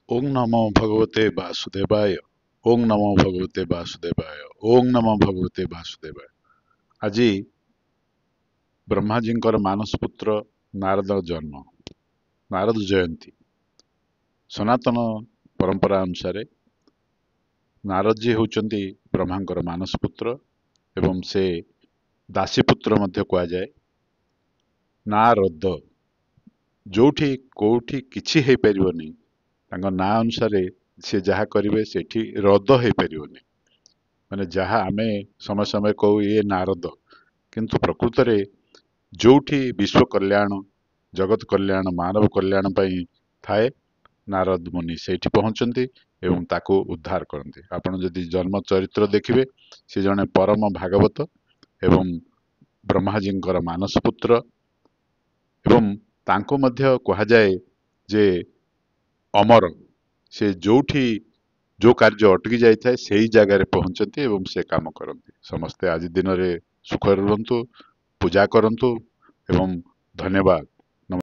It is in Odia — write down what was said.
ଓଁ ନମୋ ଭଗବତେ ବାସୁଦେବାୟ। ଓଁ ନମୋ ଭଗବତେ ବାସୁଦେବାୟ। ଓଁ ନମୋ ଭଗବତେ ବାସୁଦେବାୟ। ଆଜି ବ୍ରହ୍ମାଜୀଙ୍କର ମାନସ ପୁତ୍ର ନାରଦ ଜନ୍ମ, ନାରଦ ଜୟନ୍ତୀ। ସନାତନ ପରମ୍ପରା ଅନୁସାରେ ନାରଦଜୀ ହେଉଛନ୍ତି ବ୍ରହ୍ମାଙ୍କର ମାନସ ପୁତ୍ର ଏବଂ ସେ ଦାସୀପୁତ୍ର ମଧ୍ୟ କୁହାଯାଏ। ନାରଦ, ଯୋଉଠି କୋଉଠି କିଛି ହେଇପାରିବନି, ତାଙ୍କ ନାଁ ଅନୁସାରେ ସେ ଯାହା କରିବେ ସେଠି ରଦ ହେଇପାରିବନି। ମାନେ ଯାହା ଆମେ ସମୟ ସମୟ କହୁ ଇଏ ନାରଦ, କିନ୍ତୁ ପ୍ରକୃତରେ ଯୋଉଠି ବିଶ୍ୱ କଲ୍ୟାଣ, ଜଗତ କଲ୍ୟାଣ, ମାନବ କଲ୍ୟାଣ ପାଇଁ ଥାଏ, ନାରଦ ମୁନି ସେଇଠି ପହଞ୍ଚନ୍ତି ଏବଂ ତାକୁ ଉଦ୍ଧାର କରନ୍ତି। ଆପଣ ଯଦି ଜନ୍ମ ଚରିତ୍ର ଦେଖିବେ, ସେ ଜଣେ ପରମ ଭାଗବତ ଏବଂ ବ୍ରହ୍ମାଜୀଙ୍କର ମାନସ ପୁତ୍ର, ଏବଂ ତାଙ୍କୁ ମଧ୍ୟ କୁହାଯାଏ ଯେ ଅମର। ସେ ଯୋଉଠି ଯୋଉ କାର୍ଯ୍ୟ ଅଟକି ଯାଇଥାଏ ସେଇ ଜାଗାରେ ପହଞ୍ଚନ୍ତି ଏବଂ ସେ କାମ କରନ୍ତି। ସମସ୍ତେ ଆଜି ଦିନରେ ସୁଖରେ ରୁହନ୍ତୁ, ପୂଜା କରନ୍ତୁ ଏବଂ ଧନ୍ୟବାଦ।